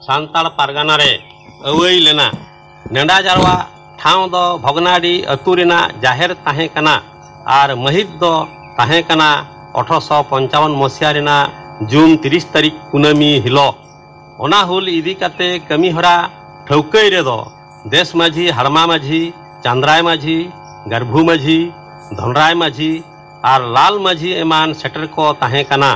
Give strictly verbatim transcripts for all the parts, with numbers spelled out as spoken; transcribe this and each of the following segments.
ᱥᱟᱱᱛᱟᱲ ᱯᱟᱨᱜᱟᱱᱟ ᱨᱮ ᱟᱹᱣᱟᱹᱭ ᱞᱮᱱᱟ᱾ ᱱᱮᱰᱟ ᱡᱟᱨᱣᱟ ᱴᱷᱟᱶ ᱫᱚ ᱵᱷᱚᱜᱽᱱᱟᱰᱤ ᱟᱹᱛᱩ ᱨᱮᱱᱟᱜ ᱡᱟᱦᱮᱨ ᱛᱟᱦᱮᱸ ᱠᱟᱱᱟ ᱟᱨ ᱢᱟᱹᱦᱤᱛ ᱫᱚ ᱛᱟᱦᱮᱸ ᱠᱟᱱᱟ ᱟᱴᱷᱨᱚᱥᱚ ᱯᱚᱧᱪᱟᱣᱚᱱ ᱢᱚᱥᱤᱦᱟ ᱨᱮᱱᱟᱜ ᱡᱩᱱ ᱛᱤᱨᱤᱥ ᱛᱟᱹᱨᱤᱠᱷ ᱠᱩᱱᱟᱹᱢᱤ ᱦᱤᱞᱳᱜ᱾ ᱚᱱᱟ ᱦᱩᱞ ᱤᱫᱤ ᱠᱟᱛᱮ ᱠᱟᱹᱢᱤ ᱦᱚᱨᱟ ᱴᱷᱟᱹᱣᱠᱟᱹᱭ ᱨᱮᱫᱚ ᱫᱮᱥ ᱢᱟᱹᱡᱷᱤ, ᱦᱟᱲᱢᱟ ᱢᱟᱹᱡᱷᱤ, ᱪᱟᱸᱫᱽᱨᱟᱭ ᱢᱟᱹᱡᱷᱤ, ᱜᱟᱨᱵᱷᱩ ᱢᱟᱹᱡᱷᱤ, ᱫᱷᱚᱱᱨᱟᱭ ᱢᱟᱹᱡᱷᱤ ᱟᱨ ᱞᱟᱞ ᱢᱟᱹᱡᱷᱤ ᱮᱢᱟᱱ ᱥᱮᱴᱮᱨ ᱠᱚ ᱛᱟᱦᱮᱸ ᱠᱟᱱᱟ᱾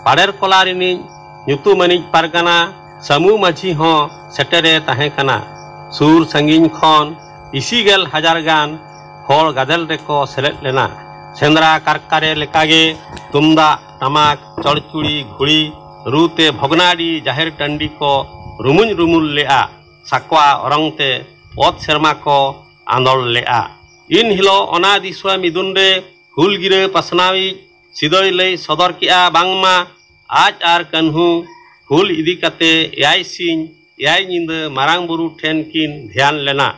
ᱯᱟᱲᱮᱨ ᱠᱚᱞᱟ ᱨᱤᱱᱤᱡ ᱧᱩᱛᱩᱢᱟᱱᱤᱡ ᱯᱟᱨᱜᱟᱱᱟ ᱥᱟᱹᱢᱩ ᱢᱟᱹᱡᱷᱤ ᱦᱚᱸ ᱥᱮᱴᱮᱨᱮ ᱛᱟᱦᱮᱸ ᱠᱟᱱᱟ᱾ ᱥᱩᱨ ᱥᱟᱺᱜᱤᱧ ᱠᱷᱚᱱ ᱤᱥᱤ ᱜᱮᱞ ᱦᱟᱡᱟᱨ ᱜᱟᱱ ᱦᱚᱲ ᱜᱟᱫᱮᱞ ᱨᱮᱠᱚ ᱥᱮᱞᱮᱫ ᱞᱮᱱᱟ᱾ ᱥᱮᱸᱫᱽᱨᱟ ᱠᱟᱨᱠᱟᱨᱮ ᱞᱮᱠᱟᱜᱮ ᱛᱩᱢᱫᱟᱜ, ᱴᱟᱢᱟᱠ, ᱪᱚᱲᱪᱩᱲᱤ, ᱜᱷᱩᱲᱤ ᱨᱩ ᱛᱮ ᱵᱷᱚᱜᱽᱱᱟᱰᱤ ᱡᱟᱦᱮᱨ ᱴᱟᱺᱰᱤ ᱠᱚ ᱨᱩᱢᱩᱧ ᱨᱩᱢᱩᱞ ᱞᱮᱜᱼᱟ᱾ ᱥᱟᱠᱣᱟ ᱚᱨᱚᱝ ᱛᱮ ᱚᱛ ᱥᱮᱨᱢᱟ ᱠᱚ ᱟᱸᱫᱳᱲ ᱞᱮᱜᱼᱟ᱾ ᱤᱱ ᱦᱤᱞᱳᱜ ᱚᱱᱟ ᱫᱤᱥᱣᱟᱹ ᱢᱤᱫᱩᱱ ᱨᱮ ᱦᱩᱞ ᱜᱤᱨᱟᱹ ᱯᱟᱥᱱᱟᱣᱤᱡ ᱥᱤᱫᱚᱭ ᱞᱟᱹᱭ ᱥᱚᱫᱚᱨ ᱠᱮᱜᱼᱟ ᱵᱟᱝᱢᱟ ᱟᱡ ᱟᱨ ᱠᱟᱹᱱᱦᱩ ᱦᱩᱞ ᱤᱫᱤ ᱠᱟᱛᱮ ᱮᱭᱟᱭ ᱥᱤᱧ ᱮᱭᱟᱭ ᱧᱤᱫᱟᱹ ᱢᱟᱨᱟᱝ ᱵᱩᱨᱩ ᱴᱷᱮᱱ ᱠᱤᱱ ᱫᱷᱮᱭᱟᱱ ᱞᱮᱱᱟ᱾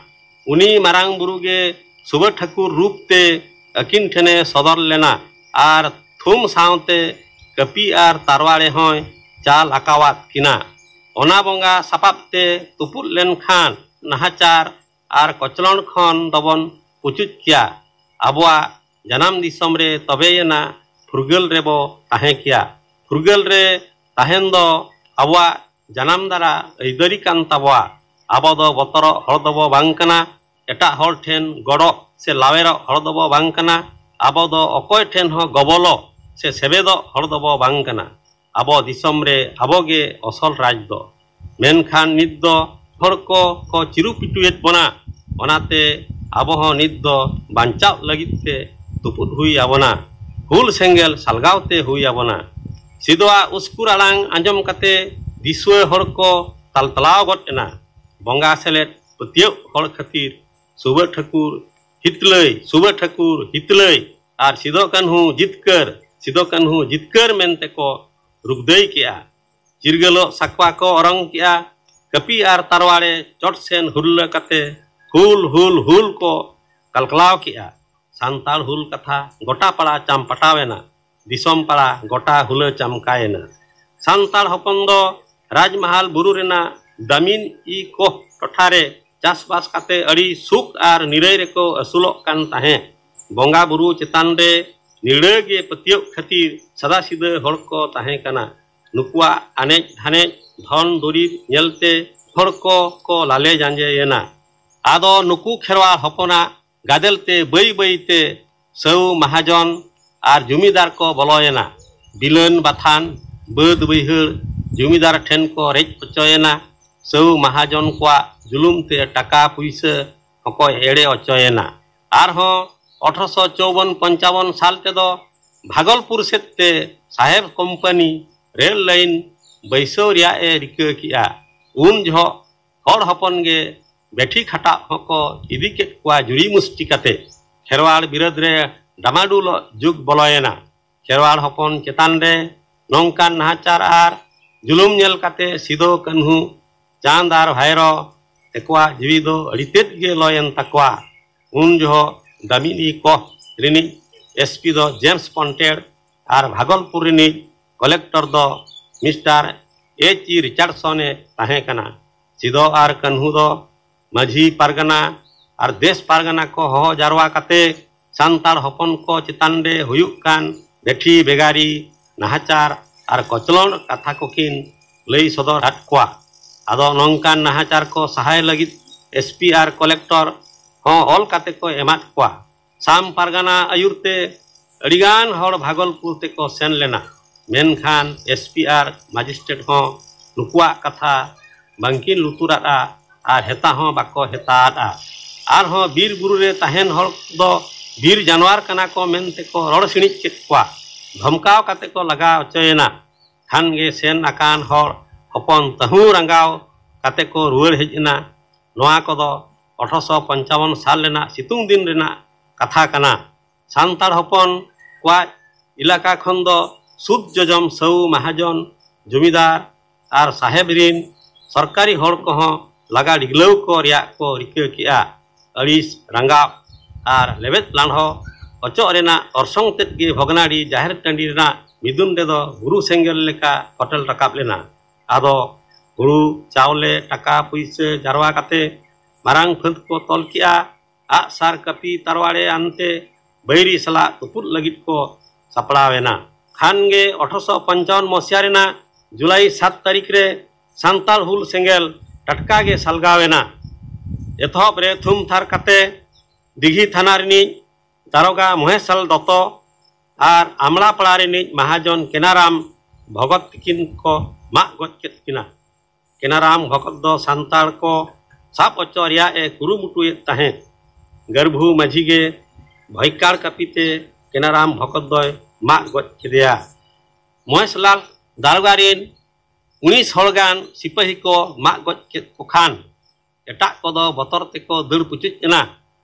ᱩᱱᱤ ᱢᱟᱨᱟᱝ ᱵᱩᱨᱩ ᱜᱮ ᱥᱩᱵᱟᱹ ᱴᱷᱟᱹᱠᱩᱨ ᱨᱩᱯ ᱛᱮ ᱟᱹᱠᱤᱱ ᱴᱷᱮᱱᱮ ᱥᱚᱫᱚᱨ ᱞᱮᱱᱟ ᱟᱨ ᱛᱷᱩᱢ ᱥᱟᱶᱛᱮ ᱠᱟᱹᱯᱤ ᱟᱨ ᱛᱟᱨᱣᱟᱲᱮ ᱦᱚᱸᱭ ᱪᱟᱞ ᱟᱠᱟᱣᱟᱫ ᱠᱤᱱᱟ᱾ ᱚᱱᱟ ᱵᱚᱸᱜᱟ ᱥᱟᱯᱟᱵ ᱛᱮ ᱛᱩᱯᱩᱫ ᱞᱮᱱᱠᱷᱟᱱ ᱱᱟᱦᱟᱪᱟᱨ ᱟᱨ ᱠᱚᱪᱞᱚᱱ ᱠᱷᱚᱱ ᱫᱚᱵᱚᱱ ᱯᱩᱪᱩᱡ ᱠᱮᱭᱟ᱾ ᱟᱵᱚᱣᱟᱜ ᱡᱟᱱᱟᱢ ᱫᱤᱥᱚᱢ ᱨᱮ ᱛᱚᱵᱮᱭᱮᱱᱟ ᱯᱷᱩᱨᱜᱟᱹᱞ ᱨᱮᱵᱚ ᱛᱟᱦᱮᱸ ᱠᱮᱭᱟ᱾ ᱯᱷᱩᱨᱜᱟᱹᱞ ᱨᱮ ᱛᱟᱦᱮᱱ ᱫᱚ ᱟᱵᱚᱣᱟᱜ ᱡᱟᱱᱟᱢ ᱫᱟᱨᱟ ᱟᱹᱭᱫᱟᱹᱨᱤ ᱠᱟᱱ ᱛᱟᱵᱚᱣᱟ᱾ ᱟᱵᱚ ᱫᱚ ᱵᱚᱛᱚᱨᱚᱜ ᱦᱚᱲ ᱫᱚᱵᱚ ᱵᱟᱝ ᱠᱟᱱᱟ, ᱮᱴᱟᱜ ᱦᱚᱲ ᱴᱷᱮᱱ ᱜᱚᱲᱚᱜ ᱥᱮ ᱞᱟᱣᱮᱨᱚᱜ ᱦᱚᱲ ᱫᱚᱵᱚ ᱵᱟᱝ ᱠᱟᱱᱟ᱾ ᱟᱵᱚ ᱫᱚ ᱚᱠᱚᱭ ᱴᱷᱮᱱ ᱦᱚᱸ ᱜᱚᱵᱚᱞᱚᱜ ᱥᱮ ᱥᱮᱵᱮᱫᱚᱜ ᱦᱚᱲ ᱫᱚᱵᱚ ᱵᱟᱝ ᱠᱟᱱᱟ᱾ ᱟᱵᱚ ᱫᱤᱥᱚᱢ ᱨᱮ ᱟᱵᱚ ᱜᱮ ᱚᱥᱚᱞ ᱨᱟᱡᱽ ᱫᱚ᱾ ᱢᱮᱱᱠᱷᱟᱱ ᱱᱤᱛ ᱫᱚ ᱦᱚᱲ ᱠᱚ ᱠᱚ ᱪᱤᱨᱩ ᱯᱤᱴᱩᱭᱮᱫ ᱵᱚᱱᱟ᱾ ᱚᱱᱟᱛᱮ ᱟᱵᱚ ᱦᱚᱸ ᱱᱤᱛ ᱫᱚ ᱵᱟᱧᱪᱟᱣ ᱞᱟᱹᱜᱤᱫ ᱛᱮ ᱛᱩᱯᱩᱫ ᱦᱩᱭ ᱟᱵᱚᱱᱟ᱾ ᱦᱩᱞ ᱥᱮᱸᱜᱮᱞ ᱥᱟᱞᱜᱟᱣ ᱛᱮ ᱦᱩᱭ ᱟᱵᱚᱱᱟ᱾ ᱥᱤᱫᱚᱣᱟᱜ ᱩᱥᱠᱩᱨ ᱟᱲᱟᱝ ᱟᱸᱡᱚᱢ ᱠᱟᱛᱮ ᱫᱤᱥᱣᱟᱹ ᱦᱚᱲ ᱠᱚ ᱛᱟᱞᱛᱟᱞᱟᱣ ᱜᱚᱫ ᱮᱱᱟ᱾ ᱵᱚᱸᱜᱟ ᱥᱮᱞᱮᱫ ᱯᱟᱹᱛᱭᱟᱹᱣ ᱦᱚᱲ ᱠᱷᱟᱹᱛᱤᱨ ᱥᱩᱵᱟᱹ ᱴᱷᱟᱹᱠᱩᱨ ᱦᱤᱛᱞᱟᱹᱭ, ᱥᱩᱵᱟᱹ ᱴᱷᱟᱹᱠᱩᱨ ᱦᱤᱛᱞᱟᱹᱭ ᱟᱨ ᱥᱤᱫᱚ ᱠᱟᱹᱱᱦᱩ ᱡᱤᱛᱠᱟᱹᱨ, ᱥᱤᱫᱚ ᱠᱟᱹᱱᱦᱩ ᱡᱤᱛᱠᱟᱹᱨ ᱢᱮᱱᱛᱮ ᱠᱚ ᱨᱩᱜᱫᱟᱹᱭ ᱠᱮᱜᱼᱟ᱾ ᱪᱤᱨᱜᱟᱹᱞᱚᱜ ᱥᱟᱠᱣᱟ ᱠᱚ ᱚᱨᱚᱝ ᱠᱮᱜᱼᱟ᱾ ᱠᱟᱹᱯᱤ ᱟᱨ ᱛᱟᱨᱣᱟᱲᱮ ᱪᱚᱴ ᱥᱮᱱ ᱦᱩᱨᱞᱟᱹ ᱠᱟᱛᱮ ᱦᱩᱞ, ᱦᱩᱞ, ᱦᱩᱞ ᱠᱚ ᱠᱟᱞᱠᱞᱟᱣ ᱠᱮᱜᱼᱟ᱾ ᱥᱟᱱᱛᱟᱲ ᱦᱩᱞ ᱠᱟᱛᱷᱟ ᱜᱚᱴᱟ ᱯᱟᱲᱟ ᱪᱟᱢᱯᱟᱴᱟᱣ ᱮᱱᱟ᱾ ᱫᱤᱥᱚᱢ ᱯᱟᱲᱟ ᱜᱚᱴᱟ ᱦᱩᱞᱟᱹ ᱪᱟᱢᱠᱟᱭᱮᱱᱟ᱾ ᱥᱟᱱᱛᱟᱲ ᱦᱚᱯᱚᱱ ᱫᱚ ᱨᱟᱡᱽᱢᱟᱦᱟᱞ ᱵᱩᱨᱩ ᱨᱮᱱᱟᱜ ᱫᱟᱢᱤᱱ ᱤ ᱠᱚᱦ ᱴᱚᱴᱷᱟ ᱨᱮ ᱪᱟᱥᱵᱟᱥ ᱠᱟᱛᱮ ᱟᱹᱰᱤ ᱥᱩᱠ ᱟᱨ ᱱᱤᱨᱟᱹᱭ ᱨᱮᱠᱚ ᱟᱹᱥᱩᱞᱚᱜ ᱠᱟᱱ ᱛᱟᱦᱮᱸ᱾ ᱵᱚᱸᱜᱟ ᱵᱩᱨᱩ ᱪᱮᱛᱟᱱ ᱨᱮ ᱱᱤᱲᱟᱹ ᱜᱮ ᱯᱟᱹᱛᱭᱟᱹᱣ ᱠᱷᱟᱹᱛᱤᱨ ᱥᱟᱫᱟᱥᱤᱫᱟᱹ ᱦᱚᱲ ᱠᱚ ᱛᱟᱦᱮᱸ ᱠᱟᱱᱟ᱾ ᱱᱩᱠᱩᱣᱟᱜ ᱟᱱᱮᱡ ᱫᱷᱟᱱᱮᱡ ᱫᱷᱚᱱ ᱫᱩᱨᱤᱵᱽ ᱧᱮᱞᱛᱮ ᱦᱚᱲ ᱠᱚ ᱠᱚ ᱞᱟᱞᱮ ᱡᱟᱸᱡᱮᱭᱮᱱᱟ᱾ ᱟᱫᱚ ᱱᱩᱠᱩ ᱠᱷᱮᱨᱣᱟᱲ ᱦᱚᱯᱚᱱᱟᱜ ᱜᱟᱫᱮᱞ ᱛᱮ ᱵᱟᱹᱭ ᱵᱟᱹᱭ ᱛᱮ ᱥᱟᱹᱣ ᱢᱟᱦᱟᱡᱚᱱ ᱟᱨ ᱡᱩᱢᱤᱫᱟᱨ ᱠᱚ ᱵᱚᱞᱚᱭᱮᱱᱟ᱾ ᱵᱤᱞᱟᱹᱱ ᱵᱟᱛᱷᱟᱱ ᱵᱟᱹᱫᱽ ᱵᱟᱹᱭᱦᱟᱹᱲ ᱡᱩᱢᱤᱫᱟᱨ ᱴᱷᱮᱱ ᱠᱚ ᱨᱮᱡ ᱦᱚᱪᱚᱭᱮᱱᱟ᱾ ᱥᱟᱹᱣ ᱢᱟᱦᱟᱡᱚᱱ ᱠᱚᱣᱟᱜ ᱡᱩᱞᱩᱢ ᱛᱮ ᱴᱟᱠᱟ ᱯᱩᱭᱥᱟᱹ ᱦᱚᱸᱠᱚ ᱮᱲᱮ ᱦᱚᱪᱚᱭᱮᱱᱟ᱾ ᱟᱨᱦᱚᱸ ᱟᱴᱷᱨᱚᱥᱚ ᱪᱚᱣᱵᱚᱱ ᱯᱚᱧᱪᱟᱵᱚᱱ ᱥᱟᱞ ᱛᱮᱫᱚ ᱵᱷᱟᱜᱚᱞᱯᱩᱨ ᱥᱮᱫ ᱛᱮ ᱥᱟᱦᱮᱵ ᱠᱳᱢᱯᱟᱱᱤ ᱨᱮᱞ ᱞᱟᱭᱤᱱ ᱵᱟᱹᱭᱥᱟᱹᱣ ᱨᱮᱭᱟᱜ ᱮ ᱨᱤᱠᱟᱹ ᱠᱮᱜᱼᱟ᱾ ᱩᱱ ᱡᱚᱦᱚᱜ ᱦᱚᱲ ᱦᱚᱯᱚᱱ ᱜᱮ ᱵᱮᱴᱷᱤ ᱠᱷᱟᱴᱟᱜ ᱦᱚᱸᱠᱚ ᱤᱫᱤ ᱠᱮᱫ ᱠᱚᱣᱟ ᱡᱩᱨᱤ ᱢᱩᱥᱴᱤ ᱠᱟᱛᱮ᱾ ᱠᱷᱮᱨᱣᱟᱲ ᱵᱤᱨᱟᱹᱫ ᱨᱮ ᱰᱟᱢᱟᱰᱩᱞᱚᱜ ᱡᱩᱜᱽ ᱵᱚᱞᱚᱭᱮᱱᱟ᱾ ᱠᱷᱮᱨᱣᱟᱲ ᱦᱚᱯᱚᱱ ᱪᱮᱛᱟᱱ ᱨᱮ ᱱᱚᱝᱠᱟᱱ ᱱᱟᱦᱟᱪᱟᱨ ᱟᱨ ᱡᱩᱞᱩᱢ ᱧᱮᱞ ᱠᱟᱛᱮ ᱥᱤᱫᱚ ᱠᱟᱹᱱᱦᱩ, ᱪᱟᱸᱫᱽ ᱟᱨ ᱵᱷᱟᱭᱨᱚ ᱛᱮᱠᱚᱣᱟᱜ ᱡᱤᱣᱤ ᱫᱚ ᱟᱹᱰᱤ ᱛᱮᱫ ᱜᱮ ᱞᱚᱭᱮᱱ ᱛᱟᱠᱚᱣᱟ᱾ ᱩᱱ ᱡᱚᱦᱚᱜ ᱫᱟᱢᱤᱱᱤ ᱠᱚᱦ ᱨᱤᱱᱤᱡ ᱮᱥ ᱯᱤ ᱫᱚ ᱡᱮᱢᱥ ᱯᱚᱱᱴᱮᱲ ᱟᱨ ᱵᱷᱟᱜᱚᱞᱯᱩᱨ ᱨᱤᱱᱤᱡ ᱠᱚᱞᱮᱠᱴᱚᱨ ᱫᱚ ᱢᱤᱥᱴᱟᱨ ᱮᱪ ᱤ ᱨᱤᱪᱟᱨᱰᱥᱚᱱ ᱮ ᱛᱟᱦᱮᱸ ᱠᱟᱱᱟ᱾ ᱥᱤᱫᱚ ᱟᱨ ᱠᱟᱹᱱᱦᱩ ᱫᱚ ᱢᱟᱹᱡᱷᱤ ᱯᱟᱨᱜᱟᱱᱟ ᱟᱨ ᱫᱮᱥ ᱯᱟᱨᱜᱟᱱᱟ ᱠᱚ ᱦᱚᱦᱚ ᱡᱟᱨᱣᱟ ᱠᱟᱛᱮ ᱥᱟᱱᱛᱟᱲ ᱦᱚᱯᱚᱱ ᱠᱚ ᱪᱮᱛᱟᱱ ᱨᱮ ᱦᱩᱭᱩᱜ ᱠᱟᱱ ᱵᱮᱴᱷᱤ ᱵᱮᱜᱟᱨᱤ, ᱱᱟᱦᱟᱪᱟᱨ ᱟᱨ ᱠᱚᱪᱞᱚᱱ ᱠᱟᱛᱷᱟ ᱠᱚᱠᱤᱱ ᱞᱟᱹᱭ ᱥᱚᱫᱚᱨ ᱟᱫ ᱠᱚᱣᱟ᱾ ᱟᱫᱚ ᱱᱚᱝᱠᱟᱱ ᱱᱟᱦᱟᱪᱟᱨ ᱠᱚ ᱥᱟᱦᱟᱭ ᱞᱟᱹᱜᱤᱫ ᱮᱥ ᱯᱤ ᱟᱨ ᱠᱚᱞᱮᱠᱴᱚᱨ ᱦᱚᱸ ᱚᱞ ᱠᱟᱛᱮ ᱠᱚ ᱮᱢᱟᱫ ᱠᱚᱣᱟ᱾ ᱥᱟᱢ ᱯᱟᱨᱜᱟᱱᱟ ᱟᱹᱭᱩᱨ ᱛᱮ ᱟᱹᱰᱤᱜᱟᱱ ᱦᱚᱲ ᱵᱷᱟᱜᱚᱞᱯᱩᱨ ᱛᱮᱠᱚ ᱥᱮᱱ ᱞᱮᱱᱟ᱾ ᱢᱮᱱᱠᱷᱟᱱ ᱮᱥ ᱯᱤ ᱟᱨ ᱢᱟᱡᱤᱥᱴᱨᱮᱴ ᱦᱚᱸ ᱱᱩᱠᱩᱣᱟᱜ ᱠᱟᱛᱷᱟ ᱵᱟᱝᱠᱤᱱ ᱞᱩᱛᱩᱨᱟᱫᱼᱟ ᱟᱨ ᱦᱮᱛᱟ ᱦᱚᱸ ᱵᱟᱠᱚ ᱦᱮᱛᱟᱫᱼᱟ᱾ ᱟᱨᱦᱚᱸ ᱵᱤᱨ ᱵᱩᱨᱩ ᱨᱮ ᱛᱟᱦᱮᱱ ᱦᱚᱲ ᱫᱚ ᱵᱤᱨ ᱡᱟᱱᱣᱟᱨ ᱠᱟᱱᱟ ᱠᱚ ᱢᱮᱱᱛᱮ ᱠᱚ ᱨᱚᱲ ᱥᱤᱬᱤᱡ ᱠᱮᱫ ᱠᱚᱣᱟ᱾ ᱫᱷᱚᱢᱠᱟᱣ ᱠᱟᱛᱮ ᱠᱚ ᱞᱟᱜᱟ ᱦᱚᱪᱚᱭᱮᱱᱟ᱾ ᱠᱷᱟᱱ ᱜᱮ ᱥᱮᱱ ᱟᱠᱟᱱ ᱦᱚᱲ ᱦᱚᱯᱚᱱ ᱛᱟᱹᱦᱩ ᱨᱟᱸᱜᱟᱣ ᱠᱟᱛᱮ ᱠᱚ ᱨᱩᱣᱟᱹᱲ ᱦᱮᱡ ᱮᱱᱟ᱾ ᱱᱚᱣᱟ ᱠᱚᱫᱚ ᱟᱴᱷᱨᱚᱥᱚ ᱯᱚᱧᱪᱟᱵᱚᱱ ᱥᱟᱞ ᱨᱮᱱᱟᱜ ᱥᱤᱛᱩᱝ ᱫᱤᱱ ᱨᱮᱱᱟᱜ ᱠᱟᱛᱷᱟ ᱠᱟᱱᱟ᱾ ᱥᱟᱱᱛᱟᱲ ᱦᱚᱯᱚᱱ ᱠᱚᱣᱟᱜ ᱮᱞᱟᱠᱟ ᱠᱷᱚᱱ ᱫᱚ ᱥᱩᱫ ᱡᱚᱡᱚᱢ ᱥᱟᱹᱣ ᱢᱟᱦᱟᱡᱚᱱ, ᱡᱚᱢᱤᱫᱟᱨ ᱟᱨ ᱥᱟᱦᱮᱵ ᱨᱤᱱ ᱥᱚᱨᱠᱟᱨᱤ ᱦᱚᱲ ᱠᱚᱦᱚᱸ ᱞᱟᱜᱟ ᱰᱤᱜᱽᱞᱟᱹᱣ ᱠᱚ ᱨᱮᱭᱟᱜ ᱠᱚ ᱨᱤᱠᱟᱹ ᱠᱮᱜᱼᱟ᱾ ᱟᱹᱲᱤᱥ, ᱨᱟᱸᱜᱟᱣ ᱟᱨ ᱞᱮᱵᱮᱫ ᱞᱟᱸᱰᱷᱚ ᱚᱪᱚᱜ ᱨᱮᱱᱟᱜ ᱚᱨᱥᱚᱝ ᱛᱮᱫ ᱜᱮ ᱵᱷᱚᱜᱽᱱᱟᱰᱤ ᱡᱟᱦᱮᱨ ᱴᱟᱺᱰᱤ ᱨᱮᱱᱟᱜ ᱢᱤᱫᱩᱱ ᱨᱮᱫᱚ ᱵᱩᱨᱩ ᱥᱮᱸᱜᱮᱞ ᱞᱮᱠᱟ ᱯᱷᱚᱴᱮᱞ ᱨᱟᱠᱟᱵ ᱞᱮᱱᱟ᱾ ᱟᱫᱚ ᱦᱩᱲᱩ, ᱪᱟᱣᱞᱮ, ᱴᱟᱠᱟ ᱯᱩᱭᱥᱟᱹ ᱡᱟᱨᱣᱟ ᱠᱟᱛᱮ ᱢᱟᱨᱟᱝ ᱯᱷᱟᱹᱫᱽ ᱠᱚ ᱛᱚᱞ ᱠᱮᱜᱼᱟ᱾ ᱟᱜᱼᱥᱟᱨ, ᱠᱟᱹᱯᱤ, ᱛᱟᱨᱣᱟᱲᱮ ᱟᱱᱛᱮ ᱵᱟᱹᱭᱨᱤ ᱥᱟᱞᱟᱜ ᱛᱩᱯᱩᱫ ᱞᱟᱹᱜᱤᱫ ᱠᱚ ᱥᱟᱯᱲᱟᱣ ᱮᱱᱟ᱾ ᱠᱷᱟᱱ ᱜᱮ ᱟᱴᱷᱨᱚᱥᱚ ᱯᱚᱧᱪᱟᱣᱚᱱ ᱢᱚᱥᱤᱭᱟ ᱨᱮᱱᱟᱜ ᱡᱩᱞᱟᱭ ᱥᱟᱛ ᱛᱟᱹᱨᱤᱠᱷ ᱨᱮ ᱥᱟᱱᱛᱟᱲ ᱦᱩᱞ ᱥᱮᱸᱜᱮᱞ ᱴᱟᱴᱠᱟ ᱜᱮ ᱥᱟᱞᱜᱟᱣ ᱮᱱᱟ᱾ ᱮᱛᱚᱦᱚᱵ ᱨᱮ ᱛᱷᱩᱢ ᱛᱷᱟᱨ ᱠᱟᱛᱮ ᱫᱤᱜᱷᱤ ᱛᱷᱟᱱᱟ ᱨᱤᱱᱤᱡ ᱫᱟᱨᱚᱜᱟ ᱢᱚᱦᱮᱥᱞᱟᱞ ᱫᱚᱛᱚ ᱟᱨ ᱟᱢᱲᱟᱯᱟᱲᱟ ᱨᱤᱱᱤᱡ ᱢᱟᱦᱟᱡᱚᱱ ᱠᱮᱱᱟᱨᱟᱢ ᱵᱷᱚᱜᱚᱛ ᱛᱤᱠᱤᱱ ᱠᱚ ᱢᱟᱜ ᱜᱚᱡ ᱠᱮᱫ ᱠᱤᱱᱟ᱾ ᱠᱮᱱᱟᱨᱟᱢ ᱵᱷᱚᱜᱚᱛ ᱫᱚ ᱥᱟᱱᱛᱟᱲ ᱠᱚ ᱥᱟᱵ ᱚᱪᱚ ᱨᱮᱭᱟᱜ ᱮ ᱠᱩᱨᱩᱢᱩᱴᱩᱭᱮᱫ ᱛᱟᱦᱮᱸᱫ᱾ ᱜᱟᱹᱨᱵᱷᱩ ᱢᱟᱹᱡᱷᱤ ᱜᱮ ᱵᱷᱚᱭᱠᱟᱲ ᱠᱟᱹᱯᱤ ᱛᱮ ᱠᱮᱱᱟᱨᱟᱢ ᱵᱷᱚᱜᱚᱛ ᱫᱚᱭ ᱢᱟᱜ ᱜᱚᱡ ᱠᱮᱫᱮᱭᱟ᱾ ᱢᱚᱦᱮᱥᱞᱟᱞ ᱫᱟᱨᱚᱜᱟ ᱨᱤᱱ ᱩᱱᱤᱥ ᱦᱚᱲ ᱜᱟᱱ ᱥᱤᱯᱟᱹᱦᱤ ᱠᱚ ᱢᱟᱜ ᱜᱚᱡ ᱠᱮᱫ ᱠᱚ ᱠᱷᱟᱱ, ᱮᱴᱟᱜ ᱠᱚᱫᱚ ᱵᱚᱛᱚᱨ ᱛᱮᱠᱚ ᱫᱟᱹᱲ ᱯᱩᱪᱩᱡ ᱮᱱᱟ᱾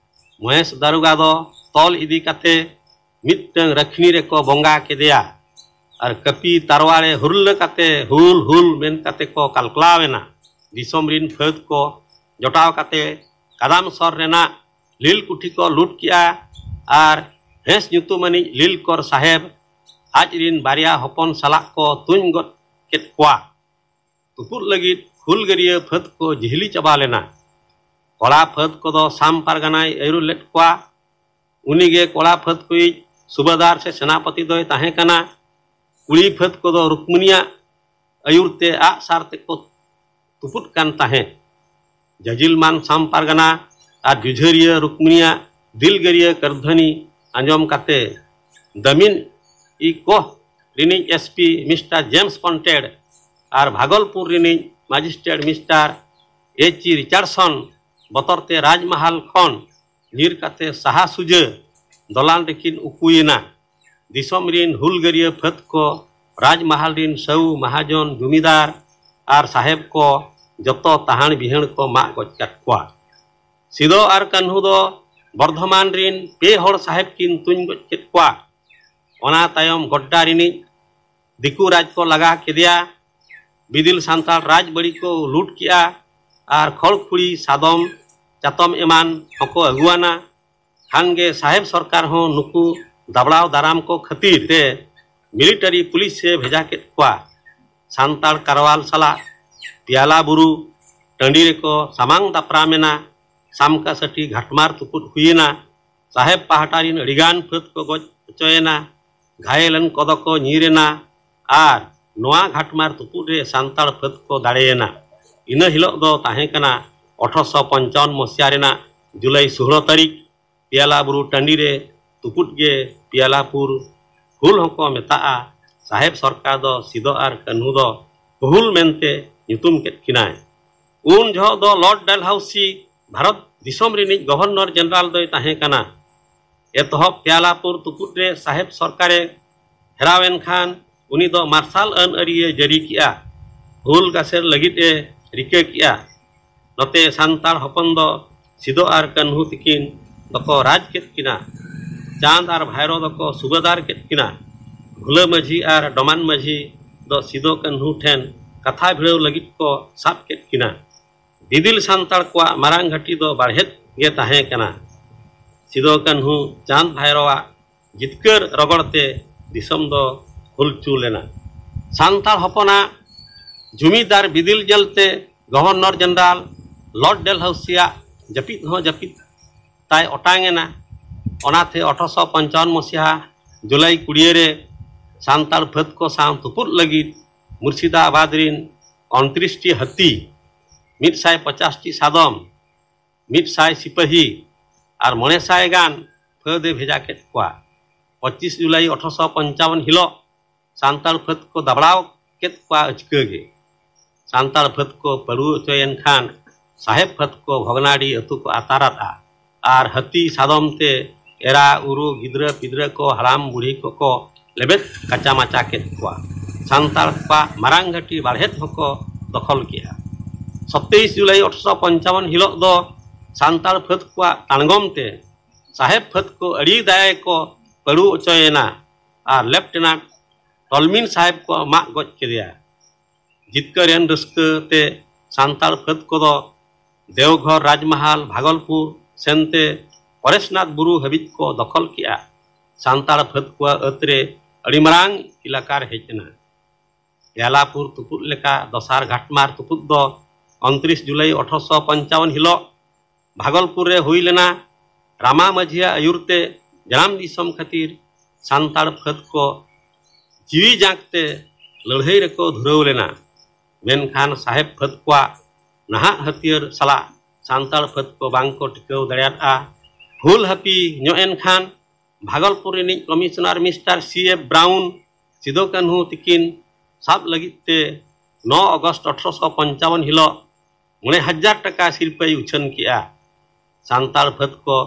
ᱢᱚᱦᱮᱥ ᱫᱟᱨᱚᱜᱟ ᱫᱚ ᱛᱚᱞ ᱤᱫᱤ ᱠᱟᱛᱮ ᱢᱤᱫᱴᱟᱝ ᱨᱟᱹᱠᱷᱱᱤ ᱨᱮᱠᱚ ᱵᱚᱸᱜᱟ ᱠᱮᱫᱮᱭᱟ ᱟᱨ ᱠᱟᱹᱯᱤ ᱛᱟᱨᱣᱟᱲᱮ ᱦᱩᱨᱞᱟᱹ ᱠᱟᱛᱮ ᱦᱩᱞ ᱦᱩᱞ ᱢᱮᱱ ᱠᱟᱛᱮ ᱠᱚ ᱠᱟᱞᱠᱞᱟᱣ ᱮᱱᱟ᱾ ᱫᱤᱥᱚᱢ ᱨᱤᱱ ᱯᱷᱟᱹᱫᱽ ᱠᱚ ᱡᱚᱴᱟᱣ ᱠᱟᱛᱮ ᱠᱟᱫᱟᱢ ᱥᱚᱨ ᱨᱮᱱᱟᱜ ᱞᱤᱞ ᱠᱩᱴᱷᱤ ᱠᱚ ᱞᱩᱴ ᱠᱮᱜᱼᱟ ᱟᱨ ᱦᱮᱸᱥ ᱧᱩᱛᱩᱢᱟᱱᱤᱡ ᱞᱤᱞ ᱠᱚᱨ ᱥᱟᱦᱮᱵᱽ ᱟᱡ ᱨᱤᱱ ᱵᱟᱨᱭᱟ ᱦᱚᱯᱚᱱ ᱥᱟᱞᱟᱜ ᱠᱚ ᱛᱩᱧ ᱜᱚᱫ ᱠᱮᱫ ᱠᱚᱣᱟ᱾ ᱛᱩᱯᱩᱫ ᱞᱟᱹᱜᱤᱫ ᱦᱩᱞᱜᱟᱹᱨᱤᱭᱟᱹ ᱯᱷᱟᱹᱫᱽ ᱠᱚ ᱡᱤᱦᱞᱤ ᱪᱟᱵᱟ ᱞᱮᱱᱟ᱾ ᱠᱚᱲᱟ ᱯᱷᱟᱹᱫᱽ ᱠᱚᱫᱚ ᱥᱟᱢ ᱯᱟᱨᱜᱟᱱᱟᱭ ᱟᱹᱭᱩᱨ ᱞᱮᱫ ᱠᱚᱣᱟ᱾ ᱩᱱᱤᱜᱮ ᱠᱚᱲᱟ ᱯᱷᱟᱹᱫᱽ ᱠᱚᱭᱤᱡ ᱥᱩᱵᱟᱫᱟᱨ ᱥᱮ ᱥᱮᱱᱟᱯᱚᱛᱤ ᱫᱚᱭ ᱛᱟᱦᱮᱸ ᱠᱟᱱᱟ᱾ ᱠᱩᱲᱤ ᱯᱷᱟᱹᱫᱽ ᱠᱚᱫᱚ ᱨᱩᱠᱢᱤᱱᱤᱭᱟᱜ ᱟᱹᱭᱩᱨ ᱛᱮ ᱟᱜ ᱥᱟᱨ ᱛᱮᱠᱚ ᱛᱩᱯᱩᱫ ᱠᱟᱱ ᱛᱟᱦᱮᱸᱫ᱾ ᱡᱟᱡᱤᱞᱢᱟᱱ ᱥᱟᱢ ᱯᱟᱨᱜᱟᱱᱟ ᱟᱨ ᱡᱩᱡᱷᱟᱹᱨᱤᱭᱟᱹ ᱨᱩᱠᱢᱤᱱᱤᱭᱟᱜ ᱫᱤᱞᱜᱟᱹᱨᱤᱭᱟᱹ ᱠᱟᱹᱨᱫᱷᱟᱹᱱᱤ ᱟᱸᱡᱚᱢ ᱠᱟᱛᱮ ᱫᱟᱢᱤᱱ ᱤ ᱠᱳᱦ ᱨᱤᱱᱤᱡ ᱮᱥᱯᱤ ᱢᱤᱥᱴᱟᱨ ᱡᱮᱢᱥ ᱠᱚᱱᱴᱮᱰ ᱟᱨ ᱵᱷᱟᱜᱚᱞᱯᱩᱨ ᱨᱤᱱᱤᱡ ᱢᱟᱡᱤᱥᱴᱨᱮᱴ ᱢᱤᱥᱴᱟᱨ ᱮᱪ ᱤ ᱨᱤᱪᱟᱨᱰᱥᱚᱱ ᱵᱚᱛᱚᱨ ᱛᱮ ᱨᱟᱡᱽᱢᱟᱦᱟᱞ ᱠᱷᱚᱱ ᱧᱤᱨ ᱠᱟᱛᱮ ᱥᱟᱦᱟ ᱥᱩᱡᱟᱹ ᱫᱚᱞᱟᱱ ᱨᱮᱠᱤᱱ ᱩᱠᱩᱭᱮᱱᱟ᱾ ᱫᱤᱥᱚᱢ ᱨᱤᱱ ᱦᱩᱞᱜᱟᱹᱨᱤᱭᱟᱹ ᱯᱷᱟᱹᱫᱽ ᱠᱚ ᱨᱟᱡᱽᱢᱟᱦᱟᱞ ᱨᱤᱱ ᱥᱟᱹᱣ ᱢᱟᱦᱟᱡᱚᱱ ᱡᱩᱢᱤᱫᱟᱨ ᱟᱨ ᱥᱟᱦᱮᱵᱽ ᱠᱚ ᱡᱚᱛᱚ ᱛᱟᱦᱟᱸᱲ ᱵᱤᱦᱟᱹᱲ ᱠᱚ ᱢᱟᱜ ᱜᱚᱡ ᱠᱟᱫ ᱠᱚᱣᱟ᱾ ᱥᱤᱫᱚ ᱟᱨ ᱠᱟᱹᱱᱦᱩ ᱫᱚ ᱵᱚᱨᱫᱷᱚᱢᱟᱱ ᱨᱤᱱ ᱯᱮ ᱦᱚᱲ ᱥᱟᱦᱮᱵᱽ ᱠᱤᱱ ᱛᱩᱧ ᱜᱚᱡ ᱠᱮᱫ ᱠᱚᱣᱟ᱾ ᱚᱱᱟ ᱛᱟᱭᱚᱢ ᱜᱚᱰᱰᱟ ᱨᱤᱱᱤᱡ ᱫᱤᱠᱩ ᱨᱟᱡᱽ ᱠᱚ ᱞᱟᱜᱟ ᱠᱮᱫᱮᱭᱟ᱾ ᱵᱤᱫᱤᱞ ᱥᱟᱱᱛᱟᱲ ᱨᱟᱡᱽ ᱵᱟᱹᱲᱤ ᱠᱚ ᱞᱩᱴ ᱠᱮᱜᱼᱟ ᱟᱨ ᱠᱷᱚᱲ ᱠᱷᱩᱲᱤ, ᱥᱟᱫᱚᱢ, ᱪᱟᱛᱚᱢ ᱮᱢᱟᱱ ᱦᱚᱸᱠᱚ ᱟᱹᱜᱩᱣᱟᱱᱟ᱾ ᱠᱷᱟᱱ ᱜᱮ ᱥᱟᱦᱮᱵᱽ ᱥᱚᱨᱠᱟᱨ ᱦᱚᱸ ᱱᱩᱠᱩ ᱫᱟᱵᱲᱟᱣ ᱫᱟᱨᱟᱢ ᱠᱚ ᱠᱷᱟᱹᱛᱤᱨ ᱛᱮ ᱢᱤᱞᱤᱴᱟᱨᱤ ᱯᱩᱞᱤᱥ ᱮ ᱵᱷᱮᱡᱟ ᱠᱮᱫ ᱠᱚᱣᱟ᱾ ᱥᱟᱱᱛᱟᱲ ᱠᱟᱨᱣᱟᱞ ᱥᱟᱞᱟᱜ ᱯᱤᱭᱟᱞᱟ ᱵᱩᱨᱩ ᱴᱟᱺᱰᱤ ᱨᱮᱠᱚ ᱥᱟᱢᱟᱝ ᱫᱟᱯᱨᱟᱢ ᱮᱱᱟ᱾ ᱥᱟᱢᱠᱟᱥᱟᱹᱴᱷᱤ ᱜᱷᱟᱴᱢᱟᱨ ᱛᱩᱯᱩᱫ ᱦᱩᱭᱮᱱᱟ᱾ ᱥᱟᱦᱮᱵᱽ ᱯᱟᱦᱴᱟ ᱨᱤᱱ ᱟᱹᱰᱤᱜᱟᱱ ᱯᱷᱟᱹᱫᱽ ᱠᱚ ᱜᱚᱡ ᱦᱚᱪᱚᱭᱮᱱᱟ᱾ ᱜᱷᱟᱭᱮᱞ ᱮᱱ ᱠᱚᱫᱚ ᱠᱚ ᱧᱤᱨ ᱮᱱᱟ᱾ ᱟᱨ ᱱᱚᱣᱟ ᱜᱷᱟᱴᱢᱟᱨ ᱛᱩᱯᱩᱫ ᱨᱮ ᱥᱟᱱᱛᱟᱲ ᱯᱷᱟᱹᱫᱽ ᱠᱚ ᱫᱟᱲᱮᱭᱮᱱᱟ᱾ ᱤᱱᱟᱹ ᱦᱤᱞᱳᱜ ᱫᱚ ᱛᱟᱦᱮᱸ ᱠᱟᱱᱟ ᱟᱴᱷᱨᱚᱥᱚ ᱯᱚᱧᱪᱟᱣᱚᱱ ᱢᱚᱥᱤᱦᱟ ᱨᱮᱱᱟᱜ ᱡᱩᱞᱟᱭ ᱥᱳᱦᱞᱳ ᱛᱟᱹᱨᱤᱠᱷ᱾ ᱯᱤᱭᱟᱞᱟ ᱵᱩᱨᱩ ᱴᱟᱺᱰᱤ ᱨᱮ ᱛᱩᱯᱩᱫ ᱜᱮ ᱯᱤᱭᱟᱞᱟᱯᱩᱨ ᱦᱩᱞ ᱦᱚᱸᱠᱚ ᱢᱮᱛᱟᱜᱼᱟ᱾ ᱥᱟᱦᱮᱵᱽ ᱥᱚᱨᱠᱟᱨ ᱫᱚ ᱥᱤᱫᱚ ᱟᱨ ᱠᱟᱹᱱᱦᱩ ᱫᱚ ᱦᱩᱞ ᱢᱮᱱᱛᱮ ᱧᱩᱛᱩᱢ ᱠᱮᱫ ᱠᱤᱱᱟᱭ᱾ ᱩᱱ ᱡᱚᱦᱚᱜ ᱫᱚ ᱞᱚᱨᱰ ᱰᱟᱞᱦᱟᱣᱥᱤ ᱵᱷᱟᱨᱚᱛ ᱫᱤᱥᱚᱢ ᱨᱤᱱᱤᱡ ᱜᱚᱵᱷᱚᱨᱱᱚᱨ ᱡᱮᱱᱮᱨᱟᱞ ᱫᱚᱭ ᱛᱟᱦᱮᱸ ᱠᱟᱱᱟ᱾ ᱮᱛᱚᱦᱚᱵ ᱯᱤᱭᱟᱞᱟᱯᱩᱨ ᱛᱩᱯᱩᱫ ᱨᱮ ᱥᱟᱦᱮᱵᱽ ᱥᱚᱨᱠᱟᱨᱮ ᱦᱮᱨᱟᱣ ᱮᱱ ᱠᱷᱟᱱ ᱩᱱᱤ ᱫᱚ ᱢᱟᱨᱥᱟᱞ ᱟᱹᱱ ᱟᱹᱨᱤᱭᱮ ᱡᱟᱹᱨᱤ ᱠᱮᱜᱼᱟ᱾ ᱦᱩᱞ ᱜᱟᱥᱮᱨ ᱞᱟᱹᱜᱤᱫ ᱮ ᱨᱤᱠᱟᱹ ᱠᱮᱜᱼᱟ᱾ ᱱᱚᱛᱮ ᱥᱟᱱᱛᱟᱲ ᱦᱚᱯᱚᱱ ᱫᱚ ᱥᱤᱫᱚ ᱟᱨ ᱠᱟᱹᱱᱦᱩ ᱛᱤᱠᱤᱱ ᱫᱚᱠᱚ ᱨᱟᱡᱽ ᱠᱮᱫ ᱠᱤᱱᱟ᱾ ᱪᱟᱸᱫᱽ ᱟᱨ ᱵᱷᱟᱭᱨᱚ ᱫᱚᱠᱚ ᱥᱩᱵᱟᱹᱫᱟᱨ ᱠᱮᱫ ᱠᱤᱱᱟ᱾ ᱵᱷᱩᱞᱟᱹ ᱢᱟᱹᱡᱷᱤ ᱟᱨ ᱰᱚᱢᱟᱱ ᱢᱟᱹᱡᱷᱤ ᱫᱚ ᱥᱤᱫᱚ ᱠᱟᱹᱱᱦᱩ ᱴᱷᱮᱱ ᱠᱟᱛᱷᱟ ᱵᱷᱤᱲᱟᱹᱣ ᱞᱟᱹᱜᱤᱫ ᱠᱚ ᱥᱟᱵ ᱠᱮᱫ ᱠᱤᱱᱟ᱾ ᱵᱤᱫᱤᱞ ᱥᱟᱱᱛᱟᱲ ᱠᱚᱣᱟᱜ ᱢᱟᱨᱟᱝ ᱜᱷᱟᱹᱴᱤ ᱫᱚ ᱵᱟᱲᱦᱮᱫ ᱜᱮ ᱛᱟᱦᱮᱸ ᱠᱟᱱᱟ᱾ ᱥᱤᱫᱚ ᱠᱟᱹᱱᱦᱩ ᱪᱟᱸᱫᱽ ᱵᱷᱟᱭᱨᱚᱣᱟᱜ ᱡᱤᱛᱠᱟᱹᱨ ᱨᱚᱜᱚᱲ ᱛᱮ ᱫᱤᱥᱚᱢ ᱫᱚ ᱦᱩᱞᱪᱩ ᱞᱮᱱᱟ᱾ ᱥᱟᱱᱛᱟᱲ ᱦᱚᱯᱚᱱᱟᱜ ᱡᱩᱢᱤᱫᱟᱨ ᱵᱤᱫᱤᱞ ᱧᱮᱞᱛᱮ ᱜᱚᱵᱷᱚᱨᱱᱚᱨ ᱡᱮᱱᱮᱨᱟᱞ ᱞᱚᱨᱰ ᱰᱮᱞᱦᱟᱣᱥᱤᱭᱟᱜ ᱡᱟᱹᱯᱤᱫ ᱦᱚᱸ ᱡᱟᱹᱯᱤᱫ ᱛᱟᱭ ᱚᱴᱟᱝ ᱮᱱᱟ᱾ ᱚᱱᱟᱛᱮ ᱟᱴᱷᱨᱚᱥᱚ ᱯᱚᱧᱪᱟᱣᱚᱱ ᱢᱚᱥᱤᱦᱟ ᱡᱩᱞᱟᱭ ᱠᱩᱲᱤᱭᱟᱹ ᱨᱮ ᱥᱟᱱᱛᱟᱲ ᱯᱷᱟᱹᱫᱽ ᱠᱚ ᱥᱟᱶ ᱛᱩᱯᱩᱫ ᱞᱟᱹᱜᱤᱫ ᱢᱩᱨᱥᱤᱫᱟᱵᱟᱫᱽ ᱨᱤᱱ ᱩᱱᱛᱨᱤᱥ ᱴᱤ ᱦᱟᱹᱛᱤ, ᱢᱤᱫ ᱥᱟᱭ ᱯᱚᱪᱟᱥ ᱴᱤ ᱥᱟᱫᱚᱢ, ᱢᱤᱫ ᱥᱟᱭ ᱥᱤᱯᱟᱹᱦᱤ ᱟᱨ ᱢᱚᱬᱮ ᱥᱟᱭ ᱜᱟᱱ ᱯᱷᱟᱹᱫᱽ ᱮ ᱵᱷᱮᱡᱟ ᱠᱮᱫ ᱠᱚᱣᱟ᱾ ᱯᱚᱸᱪᱤᱥ ᱡᱩᱞᱟᱭ ᱟᱴᱷᱨᱚᱥᱚ ᱯᱚᱧᱪᱟᱣᱚᱱ ᱦᱤᱞᱳᱜ ᱥᱟᱱᱛᱟᱲ ᱯᱷᱟᱹᱫᱽ ᱠᱚ ᱫᱟᱵᱲᱟᱣ ᱠᱮᱫ ᱠᱚᱣᱟ ᱟᱹᱪᱠᱟᱹ ᱜᱮ᱾ ᱥᱟᱱᱛᱟᱲ ᱯᱷᱟᱹᱫᱽ ᱠᱚ ᱯᱟᱹᱰᱩ ᱦᱚᱪᱚᱭᱮᱱ ᱠᱷᱟᱱ ᱥᱟᱦᱮᱵᱽ ᱯᱷᱟᱹᱫᱽ ᱠᱚ ᱵᱷᱚᱜᱽᱱᱟᱰᱤ ᱟᱹᱛᱩ ᱠᱚ ᱟᱛᱟᱨ ᱟᱫᱼᱟ᱾ ᱟᱨ ᱦᱟᱹᱛᱤ ᱥᱟᱫᱚᱢ ᱛᱮ ᱮᱨᱟ ᱩᱨᱩ ᱜᱤᱫᱽᱨᱟᱹ ᱯᱤᱫᱽᱨᱟᱹ ᱠᱚ ᱦᱟᱲᱟᱢ ᱵᱩᱲᱦᱤ ᱠᱚᱠᱚ ᱞᱮᱵᱮᱫ ᱠᱟᱪᱟ ᱢᱟᱪᱟ ᱠᱮᱫ ᱠᱚᱣᱟ᱾ ᱥᱟᱱᱛᱟᱲ ᱠᱚᱣᱟᱜ ᱢᱟᱨᱟᱝ ᱜᱷᱟᱹᱴᱤ ᱵᱟᱲᱦᱮᱫ ᱦᱚᱸᱠᱚ ᱫᱚᱠᱷᱚᱞ ᱠᱮᱜᱼᱟ᱾ ᱥᱟᱛᱟᱭᱤᱥ ᱡᱩᱞᱟᱭ ᱟᱴᱷᱨᱚᱥᱚ ᱯᱚᱧᱪᱟᱣᱚᱱ ᱦᱤᱞᱳᱜ ᱫᱚ ᱥᱟᱱᱛᱟᱲ ᱯᱷᱟᱹᱫᱽ ᱠᱚᱣᱟᱜ ᱛᱟᱬᱜᱚᱢ ᱛᱮ ᱥᱟᱦᱮᱵᱽ ᱯᱷᱟᱹᱫᱽ ᱠᱚ ᱟᱹᱰᱤ ᱫᱟᱭᱟ ᱜᱮᱠᱚ ᱯᱟᱹᱰᱩ ᱦᱚᱪᱚᱭᱮᱱᱟ ᱟᱨ ᱞᱮᱯᱴᱮᱱᱟᱱᱴ ᱴᱚᱞᱢᱤᱱ ᱥᱟᱦᱮᱵᱽ ᱠᱚ ᱢᱟᱜ ᱜᱚᱡ ᱠᱮᱫᱮᱭᱟ᱾ ᱡᱤᱛᱠᱟᱹᱨ ᱮᱱ ᱨᱟᱹᱥᱠᱟᱹ ᱛᱮ ᱥᱟᱱᱛᱟᱲ ᱯᱷᱟᱹᱫᱽ ᱠᱚᱫᱚ ᱫᱮᱣᱜᱷᱚᱨ ᱨᱟᱡᱽᱢᱟᱦᱟᱞ ᱵᱷᱟᱜᱚᱞᱯᱩᱨ ᱥᱮᱱᱛᱮ ᱯᱚᱨᱮᱥᱱᱟᱛᱷ ᱵᱩᱨᱩ ᱦᱟᱹᱵᱤᱡ ᱠᱚ ᱫᱚᱠᱷᱚᱞ ᱠᱮᱜᱼᱟ᱾ ᱥᱟᱱᱛᱟᱲ ᱯᱷᱟᱹᱫᱽ ᱠᱚᱣᱟᱜ ᱟᱹᱛ ᱨᱮ ᱟᱹᱰᱤ ᱢᱟᱨᱟᱝ ᱮᱞᱟᱠᱟᱨ ᱦᱮᱡ ᱮᱱᱟ᱾ ᱵᱮᱞᱟᱯᱩᱨ ᱛᱩᱯᱩᱫ ᱞᱮᱠᱟ ᱫᱚᱥᱟᱨ ᱜᱷᱟᱴᱢᱟᱨ ᱛᱩᱯᱩᱫ ᱫᱚ ᱩᱱᱛᱨᱤᱥ ᱡᱩᱞᱟᱭ ᱟᱴᱷᱨᱚᱥᱚ ᱯᱚᱧᱪᱟᱣᱚᱱ ᱦᱤᱞᱚᱜ ᱵᱷᱟᱜᱚᱞᱯᱩᱨ ᱨᱮ ᱦᱩᱭ ᱞᱮᱱᱟ᱾ ᱨᱟᱢᱟ ᱢᱟᱹᱡᱷᱤᱭᱟᱜ ᱟᱹᱭᱩᱨ ᱛᱮ ᱡᱟᱱᱟᱢ ᱫᱤᱥᱚᱢ ᱠᱷᱟᱹᱛᱤᱨ ᱥᱟᱱᱛᱟᱲ ᱯᱷᱟᱹᱫ ᱠᱚ ᱡᱤᱣᱤ ᱡᱟᱸᱠ ᱛᱮ ᱞᱟᱹᱲᱦᱟᱹᱭ ᱨᱮᱠᱚ ᱫᱷᱩᱨᱟᱹᱣ ᱞᱮᱱᱟ᱾ ᱢᱮᱱᱠᱷᱟᱱ ᱥᱟᱦᱮᱵ ᱯᱷᱟᱹᱫ ᱠᱚᱣᱟᱜ ᱱᱟᱦᱟᱜ ᱦᱟᱹᱛᱭᱟᱹᱨ ᱥᱟᱞᱟᱜ ᱥᱟᱱᱛᱟᱲ ᱯᱷᱟᱹᱫ ᱠᱚ ᱵᱟᱝ ᱠᱚ ᱴᱤᱠᱟᱹᱣ ᱫᱟᱲᱮᱭᱟᱫᱼᱟ᱾ ᱦᱩᱞ ᱦᱟᱹᱯᱤ ᱧᱚᱜ ᱮᱱ ᱠᱷᱟᱱ ᱵᱷᱟᱜᱚᱞᱯᱩᱨ ᱨᱤᱱᱤᱡ commissioner mister C F brown Sido Kanhu ᱛᱤᱠᱤᱱ ᱥᱟᱵ ᱞᱟᱹᱜᱤᱫ ᱛᱮ ᱱᱚ ᱟᱜᱚᱥᱴ ᱟᱴᱷᱨᱚᱥᱚ ᱯᱚᱧᱪᱟᱣᱚᱱ ᱦᱤᱞᱚᱜ ᱢᱚᱬᱮ ᱦᱟᱡᱟᱨ ᱴᱟᱠᱟ ᱥᱤᱨᱯᱟᱹᱭ ᱩᱪᱷᱟᱹᱱ ᱠᱮᱜᱼᱟ᱾ ᱥᱟᱱᱛᱟᱲ ᱯᱷᱟᱹᱫ ᱠᱚ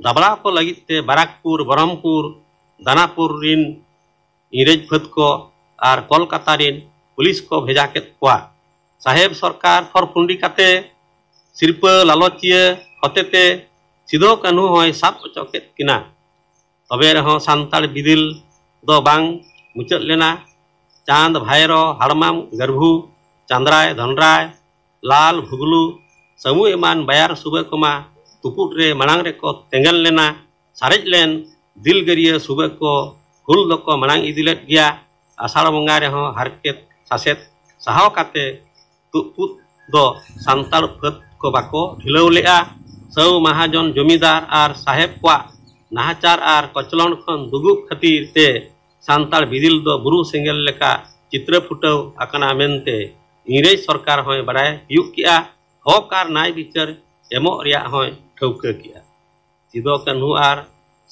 ᱫᱟᱵᱲᱟᱣ ᱠᱚ ᱞᱟᱹᱜᱤᱫ ᱛᱮ ᱵᱟᱨᱟᱠᱯᱩᱨ, ᱵᱚᱨᱦᱚᱢᱯᱩᱨ, ᱫᱟᱱᱟᱯᱩᱨ ᱨᱤᱱ ᱤᱝᱨᱮᱡᱽ ᱯᱷᱟᱹᱫ ᱠᱚ ᱟᱨ ᱠᱚᱞᱠᱟᱛᱟ ᱨᱤᱱ ᱯᱩᱞᱤᱥ ᱠᱚ ᱵᱷᱮᱡᱟ ᱠᱮᱫ ᱠᱚᱣᱟ᱾ ᱥᱟᱦᱮᱵ ᱥᱚᱨᱠᱟᱨ ᱯᱷᱚᱨᱯᱷᱩᱱᱰᱤ ᱠᱟᱛᱮ ᱥᱤᱨᱯᱟᱹ ᱞᱟᱞᱚᱪᱤᱭᱟᱹ ᱦᱚᱛᱮᱛᱮ ᱥᱤᱫᱚ ᱠᱟᱹᱱᱦᱩ ᱦᱚᱸᱭ ᱥᱟᱵ ᱚᱪᱚ ᱠᱮᱫ ᱠᱤᱱᱟ᱾ ᱛᱚᱵᱮ ᱨᱮᱦᱚᱸ ᱥᱟᱱᱛᱟᱲ ᱵᱤᱫᱤᱞ ᱫᱚ ᱵᱟᱝ ᱢᱩᱪᱟᱹᱫ ᱞᱮᱱᱟ᱾ ᱪᱟᱸᱫᱽ, ᱵᱷᱟᱭᱨᱚ, ᱦᱟᱲᱢᱟᱢ, ᱜᱟᱹᱨᱵᱷᱩ, ᱪᱟᱸᱫᱽᱨᱟᱭ, ᱫᱷᱚᱱᱨᱟᱭ, ᱞᱟᱞ, ᱵᱷᱩᱜᱞᱩ, ᱥᱟᱹᱢᱩ ᱮᱢᱟᱱ ᱵᱟᱭᱟᱨ ᱥᱩᱵᱟᱹ ᱠᱚᱢᱟ ᱛᱩᱯᱩᱫ ᱨᱮ ᱢᱟᱲᱟᱝ ᱨᱮᱠᱚ ᱛᱮᱸᱜᱮᱱ ᱞᱮᱱᱟ᱾ ᱥᱟᱨᱮᱡ ᱞᱮᱱ ᱫᱤᱞᱜᱟᱹᱨᱤᱭᱟᱹ ᱥᱩᱵᱟᱹ ᱠᱚ ᱦᱩᱞ ᱫᱚᱠᱚ ᱢᱟᱲᱟᱝ ᱤᱫᱤ ᱞᱮᱫ ᱜᱮᱭᱟ᱾ ᱟᱥᱟᱲ ᱵᱚᱸᱜᱟ ᱨᱮᱦᱚᱸ ᱦᱟᱨᱠᱮᱛ ᱥᱟᱥᱮᱛ ᱥᱟᱦᱟᱣ ᱠᱟᱛᱮ ᱛᱩᱯᱩᱫ ᱫᱚ ᱥᱟᱱᱛᱟᱲ ᱯᱷᱟᱹᱫ ᱠᱚ ᱵᱟᱠᱚ ᱰᱷᱤᱞᱟᱹᱣ ᱞᱮᱫᱼᱟ᱾ ᱥᱟᱹᱣ ᱢᱟᱦᱟᱡᱚᱱ ᱡᱚᱢᱤᱫᱟᱨ ᱟᱨ ᱥᱟᱦᱮᱵ ᱠᱚᱣᱟᱜ ᱱᱟᱦᱟᱪᱟᱨ ᱟᱨ ᱠᱚᱪᱞᱚᱱ ᱠᱷᱚᱱ ᱫᱩᱜᱩᱜ ᱠᱷᱟᱹᱛᱤᱨ ᱛᱮ ᱥᱟᱱᱛᱟᱲ ᱵᱤᱫᱤᱞ ᱫᱚ ᱵᱩᱨᱩ ᱥᱮᱸᱜᱮᱞ ᱞᱮᱠᱟ ᱪᱤᱛᱨᱟᱹ ᱯᱷᱩᱴᱟᱹᱣ ᱟᱠᱟᱱᱟ ᱢᱮᱱᱛᱮ ᱤᱝᱨᱮᱡᱽ ᱥᱚᱨᱠᱟᱨ ᱦᱚᱸᱭ ᱵᱟᱲᱟᱭ ᱦᱩᱭᱩᱜ ᱠᱮᱜᱼᱟ᱾ ᱦᱚᱠ ᱟᱨ ᱱᱟᱭ ᱵᱤᱪᱟᱹᱨ ᱮᱢᱚᱜ ᱨᱮᱭᱟᱜ ᱦᱚᱸᱭ ᱴᱷᱟᱹᱣᱠᱟᱹ ᱠᱮᱜᱼᱟ᱾ ᱥᱤᱫᱚ ᱠᱟᱹᱱᱦᱩ ᱟᱨ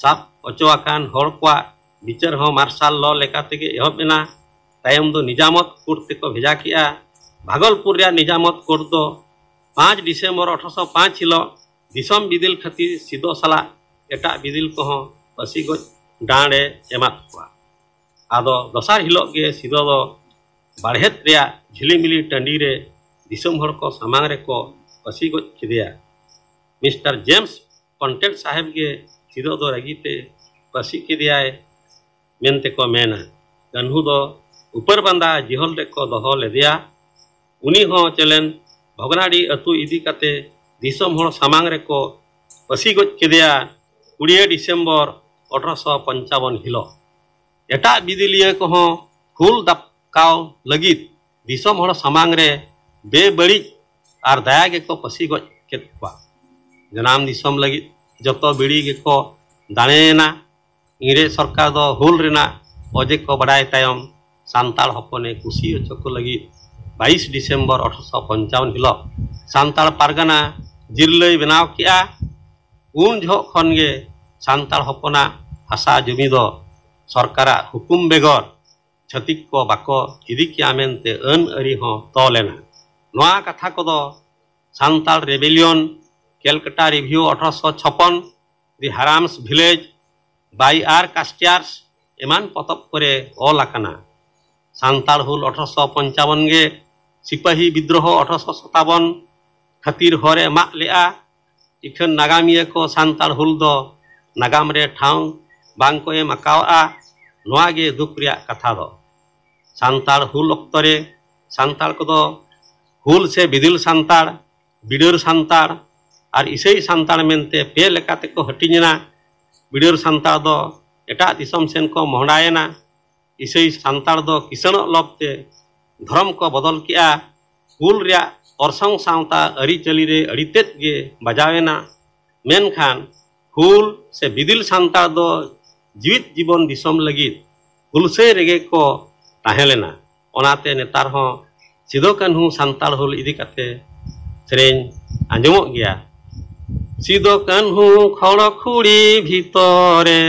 ᱥᱟᱵ ᱚᱪᱚ ᱟᱠᱟᱱ ᱦᱚᱲ ᱠᱚᱣᱟᱜ ᱵᱤᱪᱟᱹᱨ ᱦᱚᱸ ᱢᱟᱨᱥᱟᱞ ᱞᱚ ᱞᱮᱠᱟ ᱛᱮᱜᱮ ᱮᱦᱚᱵ ᱮᱱᱟ᱾ ᱛᱟᱭᱚᱢ ᱫᱚ ᱱᱤᱡᱟᱢᱚᱛ ᱠᱳᱨᱴ ᱛᱮᱠᱚ ᱵᱷᱮᱡᱟ ᱠᱮᱜᱼᱟ᱾ ᱵᱷᱟᱜᱚᱞᱯᱩᱨ ᱨᱮᱭᱟᱜ ᱱᱤᱡᱟᱢᱚᱛ ᱠᱳᱨᱴ ᱫᱚ ᱯᱟᱸᱪ ᱰᱤᱥᱮᱢᱵᱚᱨ ᱟᱴᱷᱨᱚᱥᱚ ᱯᱟᱸᱪ ᱦᱤᱞᱚᱜ ᱫᱤᱥᱚᱢ ᱵᱤᱫᱤᱞ ᱠᱷᱟᱹᱛᱤᱨ ᱥᱤᱫᱚ ᱥᱟᱞᱟᱜ ᱮᱴᱟᱜ ᱵᱤᱫᱤᱞ ᱠᱚᱦᱚᱸ ᱯᱟᱹᱥᱤ ᱜᱚᱡ ᱰᱟᱸᱰ ᱮ ᱮᱢᱟᱫ ᱠᱚᱣᱟ᱾ ᱟᱫᱚ ᱫᱚᱥᱟᱨ ᱦᱤᱞᱚᱜ ᱜᱮ ᱥᱤᱫᱚ ᱫᱚ ᱵᱟᱲᱦᱮᱛ ᱨᱮᱭᱟᱜ ᱡᱷᱤᱞᱤᱢᱤᱞᱤ ᱴᱟᱺᱰᱤ ᱨᱮ ᱫᱤᱥᱚᱢ ᱦᱚᱲ ᱠᱚ ᱥᱟᱢᱟᱝ ᱨᱮᱠᱚ ᱯᱟᱹᱥᱤ ᱜᱚᱡ ᱠᱮᱫᱮᱭᱟ᱾ ᱢᱤᱥᱴᱟᱨ ᱡᱮᱢᱥ ᱠᱚᱱᱴᱮᱱᱴ ᱥᱟᱦᱮᱵ ᱜᱮ ᱥᱤᱫᱚ ᱫᱚ ᱨᱟᱹᱜᱤ ᱛᱮ ᱯᱟᱹᱥᱤ ᱠᱮᱫᱮᱭᱟᱭ ᱢᱮᱱᱛᱮ ᱠᱚ ᱢᱮᱱᱟ᱾ ᱠᱟᱹᱱᱦᱩ ᱫᱚ ᱩᱯᱟᱹᱨ ᱵᱟᱸᱫᱟ ᱡᱤᱦᱚᱞ ᱨᱮᱠᱚ ᱫᱚᱦᱚ ᱞᱮᱫᱮᱭᱟ᱾ ᱩᱱᱤ ᱦᱚᱸ ᱪᱮᱞᱮᱱ ᱵᱷᱚᱜᱽᱱᱟᱰᱤ ᱟᱹᱛᱩ ᱤᱫᱤ ᱠᱟᱛᱮ ᱫᱤᱥᱚᱢ ᱦᱚᱲ ᱥᱟᱢᱟᱝ ᱨᱮᱠᱚ ᱯᱟᱹᱥᱤ ᱜᱚᱡ ᱠᱮᱫᱮᱭᱟ ᱠᱩᱲᱤᱭᱟᱹ ᱰᱤᱥᱮᱢᱵᱚᱨ ᱟᱴᱷᱨᱚᱥᱚ ᱯᱚᱧᱪᱟᱵᱚᱱ ᱦᱤᱞᱚᱜ᱾ ᱮᱴᱟᱜ ᱵᱤᱫᱤᱞᱤᱭᱟᱹ ᱠᱚᱦᱚᱸ ᱦᱩᱞ ᱫᱟᱯ- ᱠᱟᱣ ᱞᱟᱹᱜᱤᱫ ᱫᱤᱥᱚᱢ ᱦᱚᱲ ᱥᱟᱢᱟᱝ ᱨᱮ ᱵᱮᱵᱟᱹᱲᱤᱡ ᱟᱨ ᱫᱟᱭᱟ ᱜᱮᱠᱚ ᱯᱟᱹᱥᱤ ᱜᱚᱡ ᱠᱮᱫ ᱠᱚᱣᱟ᱾ ᱡᱟᱱᱟᱢ ᱫᱤᱥᱚᱢ ᱞᱟᱹᱜᱤᱫ ᱡᱚᱛᱚ ᱵᱤᱲᱤ ᱜᱮᱠᱚ ᱫᱟᱲᱮᱭᱮᱱᱟ᱾ ᱤᱝᱨᱮᱡᱽ ᱥᱚᱨᱠᱟᱨ ᱫᱚ ᱦᱩᱞ ᱨᱮᱱᱟᱜ ᱚᱡᱮ ᱠᱚ ᱵᱟᱰᱟᱭ ᱛᱟᱭᱚᱢ ᱥᱟᱱᱛᱟᱲ ᱦᱚᱯᱚᱱᱮ ᱠᱩᱥᱤ ᱦᱚᱪᱚ ᱠᱚ ᱞᱟᱹᱜᱤᱫ ᱵᱟᱭᱤᱥ ᱰᱤᱥᱮᱢᱵᱚᱨ ᱟᱴᱷᱨᱚᱥᱚ ᱯᱚᱧᱪᱟᱣᱚᱱ ᱦᱤᱞᱳᱜ ᱥᱟᱱᱛᱟᱲ ᱯᱟᱨᱜᱟᱱᱟ ᱡᱤᱨᱞᱟᱹᱭ ᱵᱮᱱᱟᱣ ᱠᱮᱜᱼᱟ᱾ ᱩᱱ ᱡᱚᱦᱚᱜ ᱠᱷᱚᱱ ᱜᱮ ᱥᱟᱱᱛᱟᱲ ᱦᱚᱯᱚᱱᱟᱜ ᱦᱟᱥᱟ ᱡᱩᱢᱤ ᱫᱚ ᱥᱚᱨᱠᱟᱨᱟᱜ ᱦᱩᱠᱩᱢ ᱵᱮᱜᱚᱨ ᱪᱷᱟᱹᱛᱤᱠ ᱠᱚ ᱵᱟᱠᱚ ᱤᱫᱤ ᱠᱮᱜᱼᱟ ᱢᱮᱱᱛᱮ ᱟᱹᱱ ᱟᱹᱨᱤ ᱦᱚᱸ ᱛᱚᱞ ᱮᱱᱟ᱾ ᱱᱚᱣᱟ ᱠᱟᱛᱷᱟ ᱠᱚᱫᱚ ᱥᱟᱱᱛᱟᱲ ᱨᱮᱵᱮᱞᱤᱭᱚᱱ, ᱠᱮᱞᱠᱟᱴᱟ ᱨᱤᱵᱷᱤᱭᱩ ᱟᱴᱷᱨᱚᱥᱚ ᱪᱷᱚᱯᱚᱱ, ᱫᱤ ᱦᱟᱨᱟᱢᱥ ᱵᱷᱤᱞᱮᱡᱽ, ᱵᱟᱭ ᱟᱨ ᱠᱟᱥᱴᱤᱭᱟᱨᱥ ᱮᱢᱟᱱ ᱯᱚᱛᱚᱵ ᱠᱚᱨᱮ ᱚᱞ ᱟᱠᱟᱱᱟ᱾ ᱥᱟᱱᱛᱟᱲ ᱦᱩᱞ ᱟᱴᱷᱨᱚᱥᱚ ᱯᱚᱧᱪᱟᱵᱚᱱ ᱜᱮ ᱥᱤᱯᱟᱹᱦᱤ ᱵᱤᱫᱽᱨᱳᱦᱚ ᱟᱴᱷᱨᱚᱥᱚ ᱥᱟᱛᱟᱵᱚᱱ ᱠᱷᱟᱹᱛᱤᱨ ᱦᱚᱨᱮ ᱢᱟᱜ ᱞᱮᱜᱼᱟ᱾ ᱤᱠᱷᱟᱹᱱ ᱱᱟᱜᱟᱢᱤᱭᱟᱹ ᱠᱚ ᱥᱟᱱᱛᱟᱲ ᱦᱩᱞ ᱫᱚ ᱱᱟᱜᱟᱢ ᱨᱮ ᱴᱷᱟᱶ ᱵᱟᱝ ᱠᱚ ᱮᱢ ᱟᱠᱟᱣᱟᱜᱼᱟ᱾ ᱱᱚᱣᱟ ᱜᱮ ᱫᱩᱠ ᱨᱮᱭᱟᱜ ᱠᱟᱛᱷᱟ ᱫᱚ᱾ ᱥᱟᱱᱛᱟᱲ ᱦᱩᱞ ᱚᱠᱛᱚ ᱨᱮ ᱥᱟᱱᱛᱟᱲ ᱠᱚᱫᱚ ᱦᱩᱞ ᱥᱮ ᱵᱤᱫᱤᱞ ᱥᱟᱱᱛᱟᱲ, ᱵᱤᱰᱟᱹᱨ ᱥᱟᱱᱛᱟᱲ ᱟᱨ ᱤᱥᱟᱹᱭ ᱥᱟᱱᱛᱟᱲ ᱢᱮᱱᱛᱮ ᱯᱮ ᱞᱮᱠᱟ ᱛᱮᱠᱚ ᱦᱟᱹᱴᱤᱧ ᱮᱱᱟ᱾ ᱵᱤᱰᱟᱹᱨ ᱥᱟᱱᱛᱟᱲ ᱫᱚ ᱮᱴᱟᱜ ᱫᱤᱥᱚᱢ ᱥᱮᱱ ᱠᱚ ᱢᱚᱦᱰᱟᱭᱮᱱᱟ᱾ ᱤᱥᱟᱹᱭ ᱥᱟᱱᱛᱟᱲ ᱫᱚ ᱠᱤᱥᱟᱹᱬᱚᱜ ᱞᱚᱵᱽ ᱛᱮ ᱫᱷᱚᱨᱚᱢ ᱠᱚ ᱵᱚᱫᱚᱞ ᱠᱮᱜᱼᱟ᱾ ᱦᱩᱞ ᱨᱮᱭᱟᱜ ᱚᱨᱥᱚᱝ ᱥᱟᱶᱛᱟ ᱟᱹᱨᱤᱪᱟᱹᱞᱤ ᱨᱮ ᱟᱹᱰᱤ ᱛᱮᱫ ᱜᱮ ᱵᱟᱡᱟᱣ ᱮᱱᱟ᱾ ᱢᱮᱱᱠᱷᱟᱱ ᱦᱩᱞ ᱥᱮ ᱵᱤᱫᱤᱞ ᱥᱟᱱᱛᱟᱲ ᱫᱚ ᱡᱤᱣᱤᱫ ᱡᱤᱵᱚᱱ ᱫᱤᱥᱚᱢ ᱞᱟᱹᱜᱤᱫ ᱦᱩᱞᱥᱟᱹᱭ ᱨᱮᱜᱮ ᱠᱚ ᱛᱟᱦᱮᱸ ᱞᱮᱱᱟ᱾ ᱚᱱᱟᱛᱮ ᱱᱮᱛᱟᱨ ᱦᱚᱸ ᱥᱤᱫᱚ ᱠᱟᱹᱱᱦᱩ ᱥᱟᱱᱛᱟᱲ ᱦᱩᱞ ᱤᱫᱤ ᱠᱟᱛᱮ ᱥᱮᱨᱮᱧ ᱟᱸᱡᱚᱢᱚᱜ ᱜᱮᱭᱟ᱾ ᱥᱤᱫᱚ ᱠᱟᱹᱱᱦᱩ ᱠᱷᱚᱲ ᱠᱷᱩᱲᱤ ᱵᱷᱤᱛᱚᱨᱮ,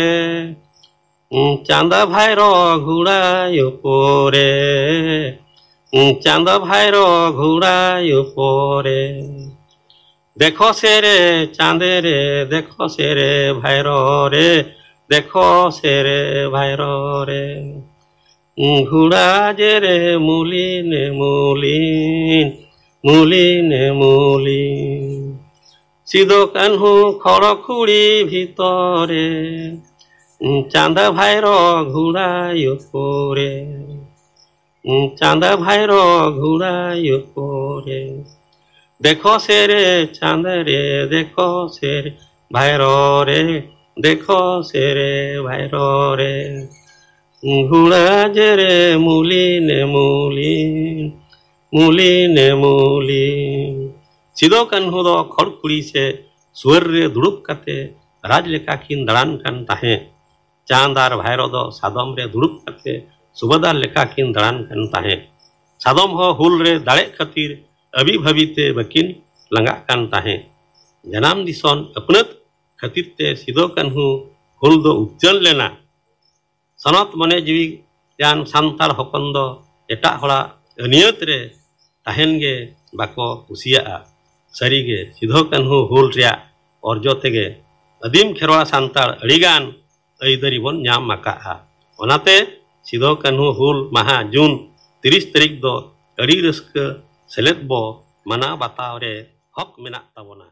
ᱪᱟᱸᱫᱟ ᱵᱷᱟᱭᱨᱚ ᱜᱷᱩᱲᱟᱭ ᱩᱯᱚᱨᱮ, ᱪᱟᱸᱫᱟ ᱵᱷᱟᱭᱨᱚ ᱜᱷᱩᱲᱟᱭ ᱩᱯᱚᱨᱮ᱾ ᱫᱮᱠᱷᱚ ᱥᱮᱨᱮ ᱪᱟᱸᱫᱮ ᱨᱮ, ᱫᱮᱠᱷᱚ ᱥᱮᱨᱮ ᱵᱷᱟᱭᱨᱚ ᱨᱮ, ᱫᱮᱠᱷᱚ ᱥᱮᱨᱮ ᱵᱷᱟᱭᱨᱚ ᱨᱮ᱾ ᱜᱷᱩᱲᱟ ᱡᱮᱨᱮ ᱢᱩᱞᱤᱱ ᱢᱩᱞᱤᱱ, ᱢᱩᱞᱤᱱ ᱢᱩᱞᱤᱱ᱾ ᱥᱤᱫᱚ ᱠᱟᱹᱱᱦᱩ ᱠᱷᱚᱲ ᱠᱷᱩᱲᱤ ᱵᱷᱤᱛᱚᱨᱮ, ᱪᱟᱸᱫᱟ ᱵᱷᱟᱭᱨᱚ ᱜᱷᱩᱲᱟᱭ ᱩᱯᱚᱨᱮ, ᱪᱟᱸᱫᱟ ᱵᱷᱟᱭᱨᱚ ᱜᱷᱩᱲᱟᱭ ᱩᱯᱚᱨᱮ᱾ ᱫᱮᱠᱷᱚ ᱥᱮᱨᱮ ᱪᱟᱸᱫᱟ ᱨᱮ, ᱫᱮᱠᱷᱚ ᱥᱮᱨᱮ ᱵᱷᱟᱭᱨᱚ ᱨᱮ, ᱫᱮᱠᱷᱚ ᱥᱮᱨᱮ ᱵᱷᱟᱭᱨᱚ ᱨᱮ᱾ ᱜᱷᱩᱲᱟ ᱡᱮᱨᱮ ᱢᱩᱞᱤ ᱱᱮ ᱢᱩᱞᱤ, ᱢᱩᱞᱤ ᱱᱮ ᱢᱩᱞᱤ᱾ ᱥᱤᱫᱚ ᱠᱟᱹᱱᱦᱩ ᱫᱚ ᱠᱷᱚᱲ ᱠᱩᱲᱤ ᱥᱮ ᱥᱩᱣᱟᱹᱨ ᱨᱮ ᱫᱩᱲᱩᱵ ᱠᱟᱛᱮ ᱨᱟᱡᱽ ᱞᱮᱠᱟ ᱠᱤᱱ ᱫᱟᱬᱟᱱ ᱠᱟᱱ ᱛᱟᱦᱮᱸᱫ᱾ ᱪᱟᱸᱫᱽ ᱟᱨ ᱵᱷᱟᱭᱨᱚ ᱫᱚ ᱥᱟᱫᱚᱢ ᱨᱮ ᱫᱩᱲᱩᱵ ᱠᱟᱛᱮ ᱥᱩᱵᱟᱫᱟᱨ ᱞᱮᱠᱟ ᱠᱤᱱ ᱫᱟᱬᱟᱱ ᱠᱟᱱ ᱛᱟᱦᱮᱸᱫ᱾ ᱥᱟᱫᱚᱢ ᱦᱚᱸ ᱦᱩᱞ ᱨᱮ ᱫᱟᱲᱮᱜ ᱠᱷᱟᱹᱛᱤᱨ ᱟᱹᱵᱤ ᱵᱷᱟᱹᱵᱤ ᱛᱮ ᱵᱟᱹᱠᱤᱱ ᱞᱟᱸᱜᱟᱜ ᱠᱟᱱ ᱛᱟᱦᱮᱸᱫ᱾ ᱡᱟᱱᱟᱢ ᱫᱤᱥᱚᱢ ᱟᱹᱯᱱᱟᱹᱛ ᱠᱷᱟᱹᱛᱤᱨ ᱛᱮ ᱥᱤᱫᱚ ᱠᱟᱹᱱᱦᱩ ᱦᱩᱞ ᱫᱚ ᱩᱪᱟᱹᱲ ᱞᱮᱱᱟ᱾ ᱥᱚᱱᱚᱛ ᱢᱚᱱᱮ ᱡᱤᱣᱤ ᱡᱟᱱ ᱥᱟᱱᱛᱟᱲ ᱦᱚᱯᱚᱱ ᱫᱚ ᱮᱴᱟᱜ ᱦᱚᱲᱟᱜ ᱟᱹᱱᱤᱭᱟᱹᱛ ᱨᱮ ᱛᱟᱦᱮᱱ ᱜᱮ ᱵᱟᱠᱚ ᱠᱩᱥᱤᱭᱟᱜᱼᱟ᱾ ᱥᱟᱹᱨᱤᱜᱮ ᱥᱤᱫᱷᱳ ᱠᱟᱹᱱᱦᱩ ᱦᱩᱞ ᱨᱮᱭᱟᱜ ᱚᱨᱡᱚ ᱛᱮᱜᱮ ᱟᱹᱫᱤᱢ ᱠᱷᱮᱨᱣᱟᱲ ᱥᱟᱱᱛᱟᱲ ᱟᱹᱰᱤᱜᱟᱱ ᱟᱹᱭᱫᱟᱹᱨᱤ ᱵᱚᱱ ᱧᱟᱢ ᱟᱠᱟᱫᱼᱟ᱾ ᱚᱱᱟᱛᱮ ᱥᱤᱫᱷᱳ ᱠᱟᱹᱱᱦᱩ ᱦᱩᱞ ᱢᱟᱦᱟ ᱡᱩᱱ ᱛᱤᱨᱤᱥ ᱛᱟᱹᱨᱤᱠᱷ ᱫᱚ ᱟᱹᱰᱤ ᱨᱟᱹᱥᱠᱟᱹ ᱥᱮᱞᱮᱫ ᱵᱚ ᱢᱟᱱᱟᱣ ᱵᱟᱛᱟᱣ ᱨᱮ ᱦᱚᱠ ᱢᱮᱱᱟᱜ ᱛᱟᱵᱚᱱᱟ᱾